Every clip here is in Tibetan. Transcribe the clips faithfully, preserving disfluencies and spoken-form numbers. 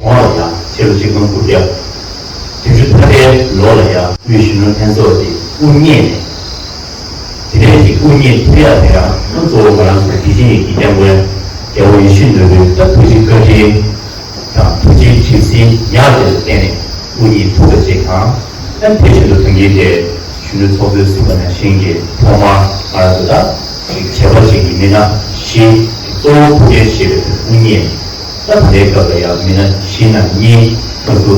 ཁོང་ལ་ཡང་ཕྱི་ལོ་ཆིག་སྟོང་དགུ་བརྒྱ་བདུན་ཅུ་ཐམ་པའི་ལོ་ལ་ཡང་དབུས་གཞོན་ནུ་ལྷན་ཚོགས་ཀྱི་དབུ་བརྙེས་ནས། དེ་ནས་ཀྱི་དབུ་བརྙེས་ཐུབ་ཡག་དེ་ཡང་གཙོ་བོ་ང་རང་ཚོ་དགེ་ཆེ་ཡི་གི་སྐྱབས་མགོན་རྒྱལ་བ་ཡིད་བཞིན་ནོར་བུའི་ད་ཐུགས་རྗེ་བཀའ་དྲིན་དང་ཐུགས་རྗེ་བྱིན་ཟིན་ཉག་གཅིག་ལ་བརྟེན་ནས་དབུ་བརྙེས་ཐུབ་པ་ཅིག་དང་། ཨ་ནི་དེ་བཞིན་དུ་ད་གིན་དེ་གཞོན་ནུ་ཚོགས་གཙོས་གསུངས་པ་ནང་བཞིན་གྱི་ཐོག་མར་ང་རང་ཚོ་ད་ཅིག་བྱེད་པ་ཅིག་གི་མི་སྣ་བཞི་གཙོ་བོ་ཐུགས་འགན་བཞེས་པའི་དབུ་བརྙེས། ད་དེའི་སྐབས་ལ་ཡང་མི་སྣ་བཞི་ནང་གཉིས་ང་ཚོ་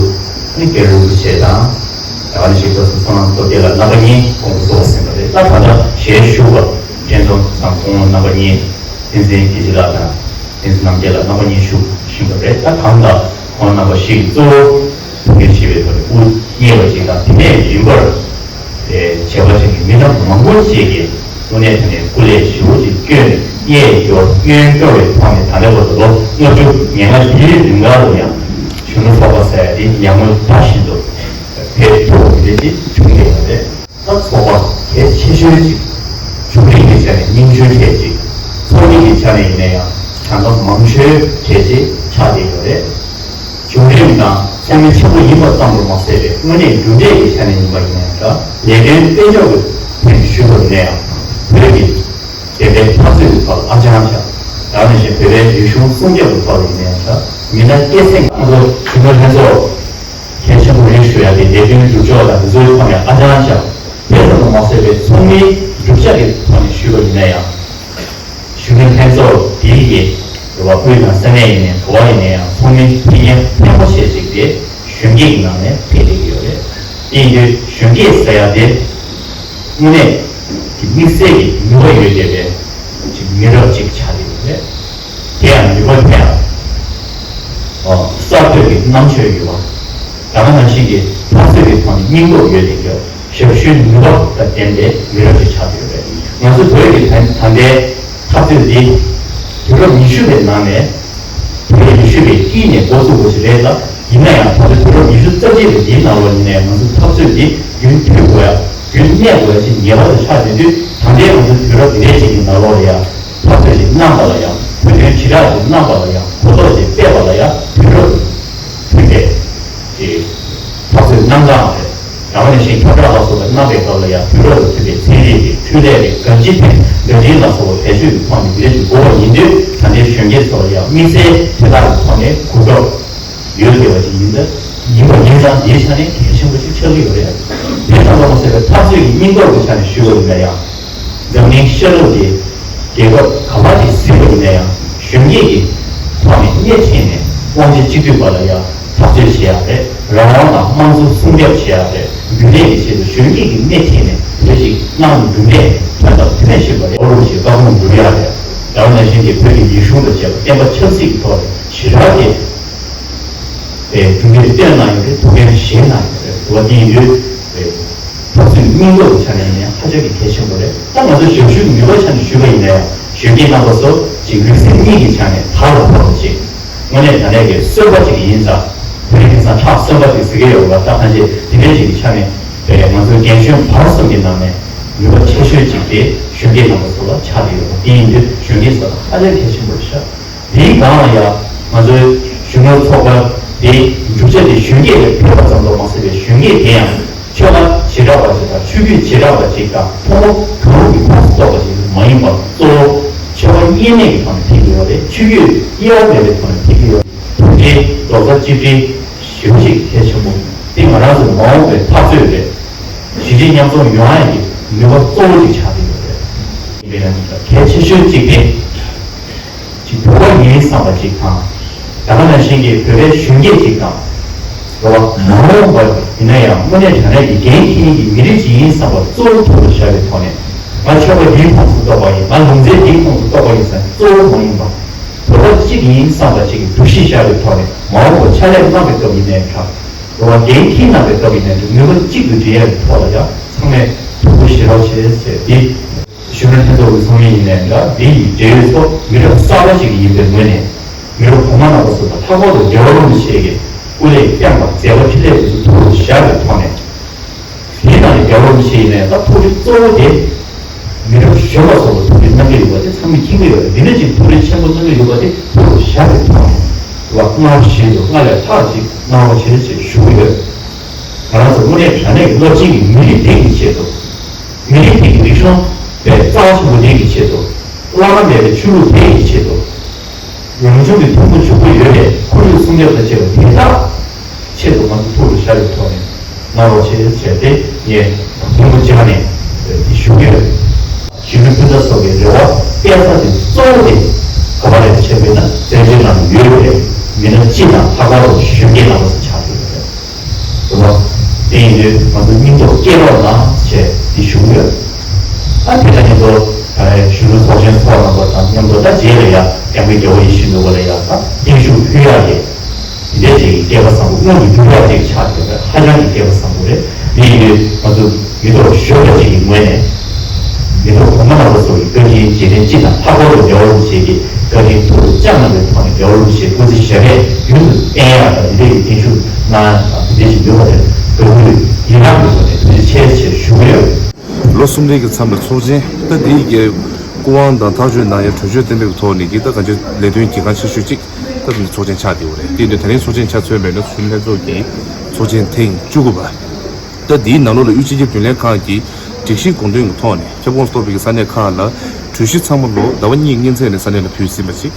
ནི་རྒྱལ་རིན་པོ་ཆེ་དང་། ད་ག་ནང་བཞིན་སྐབས་སུ་མཚོ་སྣ་སྟོབས་རྒྱལ་ལགས་རྣམ་པ་གཉིས་དགོངས་པ་རྫོགས་ཟིན་པ་རེད། ད་ད་ལྟ་ཞལ་བཞུགས་པ་འགྲན་ཚོགས་དང་ཁོང་རྣམ་པ་གཉིས་བསྟན་འཛིན་དགེ་བྱེད་ལགས་དང་བསྟན་འཛིན་རྣམ་རྒྱལ་ལགས་རྣམ་པ་གཉིས་བཞུགས་བཞིན་པ་རེད། ད་གང་ལྟར་ཁོང་རྣམ་པ་བཞི་གིས་གཙོ་བོ་ཐུགས་འགན་བཞེས་པའི་ཐོག་ནས་དབུ་བརྙེས་པ་ཅིག་དང་། དེ་ནས་རིམ་པར། དེ་བྱེད་པ་ཅན་གྱི་མི་སྣ་མང་པོ་ཅིག་གིས་དངོས་གནས་དྲང་གནས་སྐུ་ལས་ཞེ་པོ་ཅིག་བསྐྱོན་ནས་གཡས་སྐྱོར་གཡོན་སྐྱོར་བའི་ཐོག་ནས་ད་ལྟ་བར་དུ་ལོ་ལྔ་བཅུ་ང་ལྔ་འདིའི་རིང་ག་ལ་ཡང་གཞོན་ནུ་ཚོགས་པ་ཟེར་ཡ་དེ་ཡར་ངོའི་ཟླ་བཞིན་དུ་འཕེལ་ཐུབ་པ་དེ་འདྲ་ཅིག་བྱུང་བསྡད་ཡོད་རེད། ད་ཚོགས་པ་གལ་ཆེ་ཤོས་ཅིག་བྱུང་རིམ་གྱི་ཆ་ནས་རྙིང་ཤོས་གྲས་ཅིག་ཚོགས་མི་གི་ཆ་ནས་ཡིན་ན་ཡང་གྲངས་ཀ་མང་ཤོས་གྲས་ཅིག་ཆགས་བསྡད་ཡོད་རེད། བྱུང་རིམ་དང་ཚོགས་མི་ཆེན་པོ་ཡིན་པ་ཙམ་དུ་མ་ཟད་པའི་དངོས་གནས་གྲུབ་འབྲས་ཀྱི་ཆ་ནས་ཡིན་པ་ཡིན་ན་ཡང་འདྲ། ལས་དོན་དཔལ་འབྱོར་གྱི་ཐད་ནས་ཞུས་པ་ཡིན་ན་ཡང་བོད་ཀྱི་བདེན་པའི་འཐབ་རྩོད་ཀྱི་ཐོག་ལ་ཨ་ཅང་ཆགས། ད་ནང་བཞིན་བོད་པའི་རིག་གཞུང་སྲུང་སྐྱོབ་ཀྱི་ཐོག་ལ་ཡིན་ན་ཡང་འདྲ། མི་སྣ་སྐྱེད་སྲིང་ཁོང་ཚོ་གཞོན་ནུ་ལྷན་ཚོགས་གལ་ཆེན་པོ་རེད་ཞུ་ཡ་དེ་ལས་དོན་སྒྲུབ་ཕྱོགས་དང་དེ་ཚོའི་ཐོག་ནས་ཨ་ཅང་ཆགས། དེ་ཙམ་དུ་མ་ཟད་པའི་ཚོགས་མིའི་གྲུབ་ཆ་གི་ཐོག་ནས་ཞུས་པ་ཡིན་ན་ཡང་། གཞོན་ནུ་ལྷན་ཚོགས་འདིའི་གི་རེ་བ་དབུས་དང་ས་གནས་ཡིན་ནའི་ག་བ་ཡིན་ནའི་ཡང་ཚོགས་མི་ཕལ་ཆེར་ཕལ་མོ་ཆེ་ཅིག་དེ་གཞོན་སྐྱེས་ཀྱི་ནང་ནས་ཕེབས་བསྡད་ཀྱི་ཡོད་རེད། དེ་ཡིན་དུས་གཞོན་སྐྱེས་ཟེར་ཡ་དེ་དངོས་གནས་ཀྱི་དམིགས་བསལ་གྱི་ནུས་པ་ཡོད་བསྡད་པའི་ཅིག་མི་རབས་ཅིག་ཆགས་བསྡད་ཡོད་རེད། དེ་ཡང་ནུས་པ་དེ་ཡང་གསར་གཏོད་ཀྱི་རྣམ་དཔྱོད་ཡོད་པ། ད་ག་ནང་བཞིན་གྱི་འཐབ་རྩོད་ཀྱི་ཐོག་ནས་སྙིང་སྟོབས་ཡོད་བསྡད་ཀྱི་ཞབས་ཞུའི་ནུས་པ་དང་ལྡན་པའི་མི་རབས་ཅིག་ཆགས་ཡོད་པས། ང་ཚོ་བོད་ཀྱི་ད་ད་ལྟའི་འཐབ་རྩོད་འདི་དུས་རབས་ཉི་ཤུ་པའི་ནང་ནས་དུས་རབས་ཉི་ཤུ་པའི་དཀྱིལ་ནས་འགོ་བཙུགས་པ་ཞིག་རེད་ལ། ཡིན་ན་ཡང་ད་ལྟ་དུས་རབས་ཉི་ཤུ་རྩ་གཅིག་པའི་འདིའི་ནང་ལོགས་ཡིན་ནའི་ང་ཚོ་འཐབ་རྩོད་འདི་རྒྱུན་མཐུད་དགོས་ཡ་རྒྱུན་གནས་དགོས་ཡ་ཅིག་ངེས་པར་དུ་ཆགས་ཡོད་དུས། ད་ལྟའི་ང་ཚོ་དུས་རབས་འདི་འདྲའི་ཅིག་གི་ནང་ལོགས་ལ་ཡ་འཐབ་རྩོད་ཅིག་གནང་པ་ལ་ཡང་བོད་དོན་དྲིལ་བསྒྲགས་ཅིག་གནང་པ་ལ་ཡང་གོ་རྟོགས་ཅིག་སྤེལ་བ་ལ་ཡང་དུས་རབས་མཐུད་པའི་ཅིག་འཐབ་རྩོད་གནང་སྟངས་རེད། ད་ག་ནང་བཞིན་ཁྱབ་བསྒྲགས་ལ་སོགས་པ་གནང་པའི་སྐབས་ལ་ཡང་དུས་རབས་ལ་མཐུད་པའི་ཚན་རིག་གི་འཕྲུལ་ལས་ཀྱི་འགན་འཁྲི་དེ་འགན་འཁྲི་ལ་སོགས་པ་བེད་སྤྱོད་ཀྱི་ཐོག་ནས་འདི་འདྲ་ཞིག་དགོས་པ་ཡིན་དུས། ད་ལྟའི་གཞོན་སྐྱེས་ཚོ་ལ་ཡང་དམིགས་བསལ་དེ་དག་གི་ཐོག་ནས་གོ་སྐབས་ཡོད་བསྡད་པ་ཞིག་ཡིན་ད། ཡིན་པ་ཡིན་ཙང་དེའི་ཆ་ནས་གལ་ཆེན་པོ་ཞིག་ཆགས་ཀྱི་ཡོད་རེད། དེ་ཙམ་དུ་མ་ཟད་པའི་འཐབ་རྩོད་ཀྱི་སྙིང་སྟོབས་ཀྱི་ཆ་ནས་ཞུས་པ་ཡིན་ན་ཡང་། འཛམ་གླིང་ཤར་ནུབ་ཀྱི་རྒྱལ་ཁབ་ག་པར་ཅིག་གཟིགས་པ་ཡིན་ན་ཡང་གཞོན་སྐྱེས་ཀྱི་ཐོག་ནས་སྣེ་ཁྲིད་ནས་དབང་ཆ་གཅིག་སྡུད་པ་ལ་ཡང་འཐབ་རྩོད་བྱེད་ཡག་རེད། རང་དབང་དང་དམངས་གཙོ་སྲུང་སྐྱོབ་བྱེད་ཡག་རེད། རྒྱུན་ལས་ཀྱི་ཆེད་དུ་གཞོན་སྐྱེས་ཀྱི་སྣེ་ཁྲིད་ནས་དེ་ཞིག་གནང་ནས་གྲུབ་འབྲས་ཐོན་དང་ཐོན་བཞིན་པ་རེད། ཨོ་རོགས་ཞེས་བཀའ་དགོངས་འགྲུབ་ཡག་རེད། ད་ག་ནང་བཞིན་གྱི་བོད་ཀྱི་རིག་གཞུང་དང་བཅས་པ་བསྟན་པ་ཆབ་སྲིད་ཀྱི་ཐོག་ནས་ཞེ་དྲག་གི་གྲུབ་འབྲས་བཏོན་གནང་ཡོད་རེད། ཐུགས་འགན་བཞེས་གནང་ཡོད་རེད། འདུག་པ་དེ་ཡིན་དུས། འཐབ་རྩོད་སྙིང་སྟོབས་ཀྱི་ཆ་ནས་ནི་ཧ་ཅང་གི་གལ་ཆེན་པོ་རེད། ད་ང་ཚོ་ཞབས་ཞུའི་ནུས་པ་ཆ་ནས་ཞུས་པ་ཡིན་ན་ཡང་གཞོན་སྐྱེས་རྣམ་པ་ཚོ་གཅིག་རིག་གསེང་གཉིས་ཀྱི་ཆ་ནས་དར་ལ་ཕབ་པ་ཅིག་དངོས་གནས་ད་ལྟའི་གི་གསོལ་བ་ཅིག་ཡིན་ཙང་བོད་རིགས་ ས་ཁྲག་གསོན་པ་དེ་ཟེར་གྱི་ཡོད་པ་ད་གང་ཅི་དེ་འདྲའི་ཅིག་གི་ཆ་ནས་པས་ང་ཚོའི་རྒན་གཞོན་བར་གསུམ་གྱི་ནང་ནས་ནུས་པ་ཆེ་ཤོས་ཅིག་དེ་གཞོན་སྐྱེས་རྣམ་པ་ཚོ་ལ་ཆགས་ཀྱི་ཡོད་པ་དེ་ཡིན་དུས་གཞོན་སྐྱེས་ཚོ་ལ་ཧ་ཅང་གལ་ཆེན་པོ་རེད་ཤག་དེའི་སྒང་ལ་ཡང་ང་ཚོའི་གཞོན་ནུ་ཚོགས་པ་དེ་འཇུག་བྱ་དེ་གཞོན་སྐྱེས་ལ་ཕེབས་པ་ཙམ་དུ་མ་ཟད་པའི་གཞོན་སྐྱེས་དེ་ཡང་ཆོལ་ཁ་བྱེ་བྲག་པ་ཅིག་དང་ཆོས་བརྒྱུད་བྱེ་བྲག་པ་ཅིག་དང་ཕོ་མོ་གང་རུང་གི་ཁོངས་སུ་གཏོགས་པ་ཅིག་མ་ཡིན་པར་གཙོ་བོ་ཆོལ་ཁ་གཉིས་མེད་ཀྱི་ཐོག་ནས་ཕེབས་ཀྱི་ཡོད་རེད། ཆོས་བརྒྱུད་དབྱེ་བ་མེད་པའི་ཐོག་ནས་ཕེབས་ཀྱི་ཡོད་རེད། དེ་རྡོག་རྩ་གཅིག་སྒྲིལ་ཞེ་པོ་ཅིག་གལ་ཆེན་པོ་དེ་ང་རང་ཚོའི་མ་འོངས་པའི་འཐབ་རྩོད་རེད། གཞིས་བྱེས་མཉམ་འཛོམས་ཡོང་ཡ་གི་ནུས་པ་གཙོ་བོ་ཅིག་ཆགས་ཀྱི་ཡོད་རེད། ཡིན་པས་ན་གལ་ཆེ་ཤོས་གཅིག་དེ། ཅིག་བོད་པ་ཡིན་བསམ་པ་ཅིག་དང་། ད་ག་ནང་བཞིན་གྱི་བོད་པའི་གཞོན་སྐྱེས་ཅིག་དང་། རེད་བ། མ་འོངས་པར་ཡིན་ན་ཡང་དངོས་གནས་དྲང་གནས་ཀྱི་འགན་འཁྱེར་མཁན་གྱི་མི་རིགས་ཅིག་ཡིན་བསམ་པ་གཙོ་བོ་ཐུགས་ལ་བཞག་པའི་ཐོག་ནས། ང་ཆོལ་ཁ་འདིའི་ཁོངས་སུ་གཏོགས་པ་ཡིན། ང་ལུང་ཚན་འདིའི་ཁོངས་སུ་གཏོགས་པ་ཡིན་ཟེར་གཙོ་བོ་མ་ཡིན་པ། བོད་པ་གཅིག་ཡིན་བསམ་པ་ཅིག་གི་འདུ་ཤེས་བཞག་པའི་ཐོག་ནས་མ་འོངས་པར་ཕྱག་ལས་གནང་པའི་སྐབས་ཡིན་ནའི་འདྲ། རེད་བ། འགན་འཁྱེར་གནང་པའི་སྐབས་ཡིན་ནའི་འདྲ། ནུས་པ་གཅིག་ཏུ་སྒྲིལ་ཡ་གི་ཐོག་ལ་ཡང་ཚང་མས་ཐུགས་ཁུར་བཞེས་རོགས་བྱེད་ཟེར་འདི། གཞོན་ནུ་ལྷན་ཚོགས་ཀྱི་ཚོགས་མི་ཡིན་ནའི་འདྲ། འདི་ཡི་འབྲེལ་ཡོད་ཚོ་མི་རབས་གསར་པ་ཞིག་ཡིན་པའི་ངོས་ནས། མི་རབས་གོང་མ་རྣམ་པ་ཚོ་དང་ལྷག་པར་དུ་རྒྱལ་བ་རིན་པོ་ཆེ་གིས་སྐུ་ལས་བསྐྱངས་པ་མཛད་པ་འཕྲིན་ལས་དེ་ཚོ་ཐུགས་ལ་བཞག་པའི་ཐོག་ནས། དེའི་ནང་ནས་རྒྱལ་བ་རིན་པོ་ཆེ་ཡིན་ནའི་ད་ཐུགས་རེ་གཙོ་བོ་དེ། མི་རབས་གཞོན་པ་ཚོ་ལ་ཐུགས་རེ་གནང་གི་ཡོད་པ་དེ་ཚང་མས་མཁྱེན་གྱི་ཡོད་རེད། འདི་འདྲ་ཅིག་ཐུགས་རེ་ཆེན་པོ་གནང་གི་ཡོད་པ་དེ་ཐུགས་ལ་བཞག་པའི་ཐོག་ནས། སྔར་བཞིན་དུ་སྔར་ལས་ལྷག་ཅིག་གནང་རོགས་བྱེད་ཅེས་ཞུ་གི་ཡོད། ང་རང་ཚོ་དངོས་གནས་དྲང་གནས་ཀྱི་སློབ་ཆེན་གྱི་མི་རིགས་དེ་གི་ཆེད་དུ། མི་རིགས་དེ་གི་རིག་གཞུང་དཔེ་རྩ་བ་ཆེན་པོ་དེ་གི་ཆེད་དུ། བླ་ན་མེད་པའི་ཆོས་ལུགས་དེ་གི་ཆེད་དུ། རང་བྱུང་གི་ཐོན་ཁུངས་ཕྱུག་པོ་ཡོད་པའི་ཁོར་ཡུག་སྲུང་སྐྱོབ་དང་བཅས་པ་དེ་དག་ཆེད་དུ་ང་ཚོ་ཐུགས་ལ་བཞག་པའི་ཐོག་ནས་གནང་རོགས་བྱེད་ཟེར་ཏེ་ངས་མཐུན་པོ་བྱས་ནས་དེ་ཞུ་གི་ཡོད། གཞོན་ནུ་སྤུན་ཟླ་ཚོ་གི་རེ་བ་གཏད་ས་དེ་གཙོ་བོ་དེ་ག་པར་རེད་བྱས་པས་ན་བཙན་བྱོལ་ནང་ཡོད་པའི་མི་སྣ་སྤྱི་དང་ལྷག་པར་དུ་གཞོན་སྐྱེས་རྣམ་པ་ཚོ་ཆགས་ཡོད་པ་རེད། རེད་བ། དེ་ཡིན་དུས་ང་ཚོ་སྙིང་སྟོབས་སྐྱེད་རོགས་གནང་བྱས་འདི་ཞུ་གི་ཡོད། ཨ་དེ་ལ་ཉིན་ཐོ་ད་རེས་གཞོན་ནུ་ཚོགས་ཆེན་ཚོགས་གནང་བ་དང་མཉམ་དུ་ད་རྗེས་ལ་ཡ་སྐྱབས་མགོན་རྒྱལ་བ་ཡིད་བཞིན་ནོར་བུ་ལ་ཡ་ད་བརྟན་བཞུགས་ཕུལ་ཡག་གི་དེ་འདྲའི་ཅིག་གི་སྐལ་པ་བཟང་པོ་མངོན་དུ་འགྱུར་ཡག་ཅིག་ཆགས་ཡོད་པས་ཧ་ཅང་གི་སྐལ་པ་བཟང་པོ་རེད། དེ་ཡིན་དུས་ང་ཚོ་མི་ཐོག་གཞོན་པ་ཅིག་གི་ངོས་ནས། མི་ཐོག་གོང་མ་རྣམ་པ་ཚོ་གི་བཀའ་དྲིན་རྗེས་དྲན་སྤྱི་དང་ལྷག་པར་དུ་རྒྱལ་བ་རིན་པོ་ཆེ་གི་བཀའ་དྲིན་ཐུགས་སུ་བཅངས་གནང་བའི་ཐོག་ནས་རྒྱལ་བ་རིན་པོ་ཆེའི་སྐུ་ཚེ་ཞབས་པད་རྒྱུན་དུ་བརྟན་ཡག་དང་འདི་འདྲའི་གི་བརྟན་བཞུགས་གནང་ཡག་དང་འདི་འདྲའི་ཞིག་ཡོད་པ་དེ་དགའ་མོས་ཡི་རངས་ཀྱི་ཐོག་ནས་ཐུགས་རྗེ་ཆེ་ཞེས་ཞུ་གི་ཡོད། ལོ་གསུམ་རིང་གི་མཚམས་ལ་ཚོགས་ཆེན་ད་འདིའི་གི་སྐུ་དབང་དང་ཐག་གཅོད་གནང་ཡ་གྲོས་ཆོད་གཏན་འབེབས་ཀྱི་ཐོག་ནས་ཀྱི་ད་གང་ཅི་ལས་དོན་གལ་འགངས་ཆེ་ཤོས་གཅིག་ད་འདི་ཚོགས་ཆེན་ཆགས་བསྡད་ཡོད་རེད། དེ་ཡིན་དུས་ད་རིང་ཚོགས་ཆེན་ཆ་མཚོན་པས་ན་གཞོན་ནུ་ལྷན་ཚོགས་ཀྱི་ཚོགས་ཆེན་ཐེངས་བཅུ་དགུ་པ། ད་འདིའི་ནང་ལོགས་ལ་དབུས་སྤྱི་ཁྱབ་རྒྱུན་ལས་ཁང་གི་སྒྲིག་གཞི་དགོངས་དོན་གྱི་ཐོག་ནས་ཁྱབ་ཁོངས་གཏོགས་པའི་ས་གནས་ཁག་ལ་གྲོས་གཞི་ཚང་མ་ལོ་ཟླ་བ་གཉིས་སྔོན་ཚད་ནས་ས་གནས་ལ་ཕུལ་ཟིན་པ་ཞིག་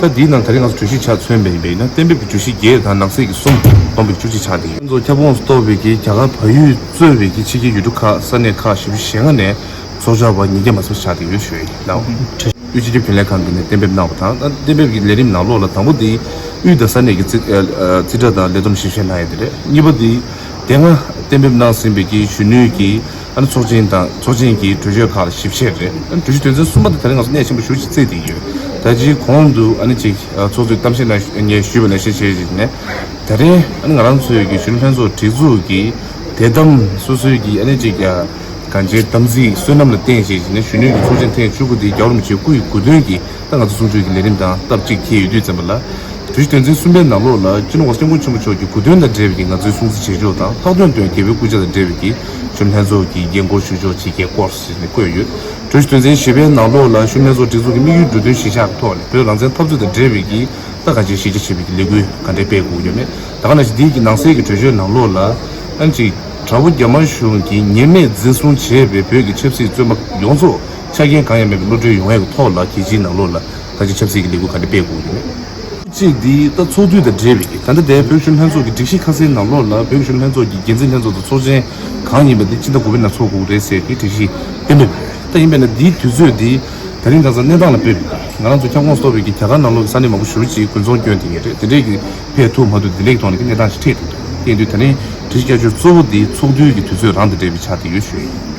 ད་འདིའི་ནང་ད་རིང་ང་ཚོ་གྲོས་གཞི་ཆ་མཚོན་པ་ཡིན་པས་ན་གཏན་འབེབས་ཀྱི་གྲོས་གཞི་བརྒྱད་དང་ནང་གསེས་ཀྱི་གསུམ་བསྡོམས་པའི་བཅུ་གཅིག་ཆགས་ཏེ་ཡོད། ང་ཚོ་ཁྱབ་ཁོངས་གཏོགས་པའི་གི་རྒྱ་གར་བལ་ཡུལ་གཙོས་པའི་གི་ཕྱི་རྒྱལ་ཡུལ་གྲུ་ཁག་ས་གནས་ཁག་བཞི་བཅུ་ཞེ་ལྔ་ནས་ཚོགས་བཅར་བ་ཉིས་བརྒྱ་མ་ཟིན་པ་ཆགས་ཏེ་ཡོད་ཞུ་ཡ་ཡིན། དབུས་སྤྱི་ཁྱབ་རྒྱུན་ལས་ཁང་གི་ནས་གཏན་འབེབས་གནང་བ་དང་ད་གཏན་འབེབས་ཀྱི་ལས་རིམ་ནང་ལོགས་ལ་དང་པོ་དེ་དབུས་དང་ས་གནས་ཀྱི་རྩིས་ཨ་ཨ་རྩིས་ཁྲ་དང་ལས་བསྡོམས་ཞིབ་བཤེར་གནང་ཡ་དེ་རེད། གཉིས་པ་དེ་དེ་སྔ་གཏན་འབེབས་གནང་ཟིན་པའི་གི་གཞོན་ནུའི་གི་ཨ་ནི་ཚོགས་ཆེན་དང་ཚོགས་ཆེན་གྱི་གྲོས་ཆོད་ཁག་ལ་ཞིབ་བཤེར་རེད། ཨ་ནི་གྲོས་གཞི་དོན་ཚན་གསུམ་པ་དེ་ད་རིང་ང་ཚོ་གནད་ཆེན་པོ་ཞེ་པོ་ཅིག་བརྩིས་བསྡད་ཀྱི་ཡོད། ད་ཅིའི་གོང་དུ་ཨ་ནི་ཅིག་ཨ་ཚོགས་གཙོས་གཏམ་བཤད་གནང་ངས་ཞུས་པ་ནང་བཞིན་བྱས་བྱས་ནས་ད་རིང་ཨ་ནི་ང་རང་ཚོའི་གི་གཞོན་ནུ་ལྷན་ཚོགས་སྒྲིག་འཛུགས་ཀྱི་དད་དམ་སོ་སོའི་གི་ཨ་ནི་ཅིག་ཨ། གང་ཅིའི་དམ་ཚིག་བསོད་ནམས་ལ་བརྟེན་བྱས་ནས་གཞོན་ནུའི་གི་ཚོགས་ཆེན་ཐེངས་བཅུ་དགུ་འདི་རྒྱལ་བ་རིན་པོ་ཆེའི་སྐུ་ཡི་དགུང་སྟོན་གྱི་ད་ང་ཚོ་གསུང་ཆོས་ཀྱི་ལས་རིམ་དང་སྟབས་གཅིག་འཁེལ་ཡོད་དུས་ཙམ་པ་ལ། གྲོས་གཞི་དོན་ཚན་གསུམ་པའི་ནང་ལོགས་ལ་སྤྱི་ནོར་༸གོང་ས་༸སྐྱབས་མགོན་ཆེན་པོ་མཆོག་གི་དགུང་སྟོན་དང་འབྲེལ་བའི་གི་ང་ཚོའི་སྲུང་བརྩི་བྱེད་ཕྱོགས་དང་ལྷག་དོན་དུ་རྒྱལ་པོའི་སྐུ་ཕྱྭ་དང་འབྲེལ་བའི་གི་གཞོན་ནུ་ལྷན་ཚོགས་ཀྱི་འགན་འཁུར་ཞུ་ཕྱོགས་ཇི་སྐད་སྐོར་ཞེས་ནས་བཀོད་ཡོད། གྲོས་གཞི་དོན་ཚན་བཞི་པའི་ནང་ལོགས་ལ་གཞོན་ནུ་ལྷན་ཚོགས་སྒྲིག་འཛུགས་ཀྱི་དམིགས་ཡུལ་འགྲོ་དོན་གཞིར་བཞག་གི་ཐོག་ནས་བོད་རང་བཙན་འཐབ་རྩོད་དང་འབྲེལ་བའི་གི་ད་གང་ཅིའི་གཞི་རྒྱ་ཆེ་བའི་གི་ལས་འགུལ་ག་འདྲས་སྤེལ་དགོས་ཡོད་མེད། ད་ག་ནང་བཞིན་འདིའི་གི་ནང་གསེས་ཀྱི་གྲོས་ཆོད་ནང་ལོགས་ལ་ཨ་ནི་ཅིག་དྲག་པོ་རྒྱ་དམར་གཞུང་གིས་ཉེས་མེད་འཛིན་བཟུང་བྱས་པའི་བོད་ཀྱི་ཆབ་སྲིད་བཙོན་པ་ཡོངས་རྫོགས་ཆ་རྐྱེན་གང་ཡང་མེད་པའི་གློད་གྲོལ་ཡོང་ཡག་གི་ཐོག་ལ་གལ་ཆེའི་ནང་ལོགས་ལ་ད་ཆ་ཆབ་སྲིད་ཀྱི་ལས་འགུལ་ག་འདྲ་སྤེལ་དགོས་ཀྱི་མེད། གཅིག་འདི་ད་ཚོགས་དུས་དང་འབྲེལ་བའི་གི་ད་ལྟ་དེ་བོད་གཞོན་ལྷན་ཚོགས་ཀྱི་སྒྲིག་གཞི་ཁ་གསལ་ནང་ལོགས་ལ་བོད་གཞོན་ལྷན་ཚོགས་ཀྱི་འགན་འཛིན་ལྷན་ཚོགས་དང་ཚོགས་ཆེན་གང་ཡིན་པ་འདི་སྤྱི་ཟླ་དགུ་པའི་ནང་ཚོགས་དགོས་རེད་ཟེར་གི་སྒྲིག་གཞི་གཏན་འབེབས་ཡོད། ད་ཡིན་པས་ན་འདིའི་དུས་ཚོད་འདི་ད་རིང་ད་ལྟ་གནས་སྟངས་ལ་དཔེ་མི་སྲིད་ང་རང་ཚོ་ཁྱབ་ཁོངས་གཏོགས་པའི་གི་རྒྱ་གར་ནང་ལོགས་ཀྱི་ས་གནས་མང་པོ་ཞེ་པོ་ཅིག་དགུན་ཚོང་སྐྱོན་དེ་ངེས་རེད་དེ་འདྲས་ཀྱི་ཕེབས་ཐུབ་མ་ཐུབ་དེ་འདྲས་ཀྱི་ཐོག་ནས་ཀྱི་གནས་སྟངས་ཤིག་འཕྲད་འདུག་དེ་ཡིན་དུས་ད་རིང་གྲོས་གཞི་བསྐྱར་བཅོས་གཙོ་བོ་འདི་ཚོགས་དུས་ཀྱི་དུས་ཚོད་རང་དང་འབྲེལ་བའི་ཆ་དེ་ཡོད་ཞུ་ཡིན།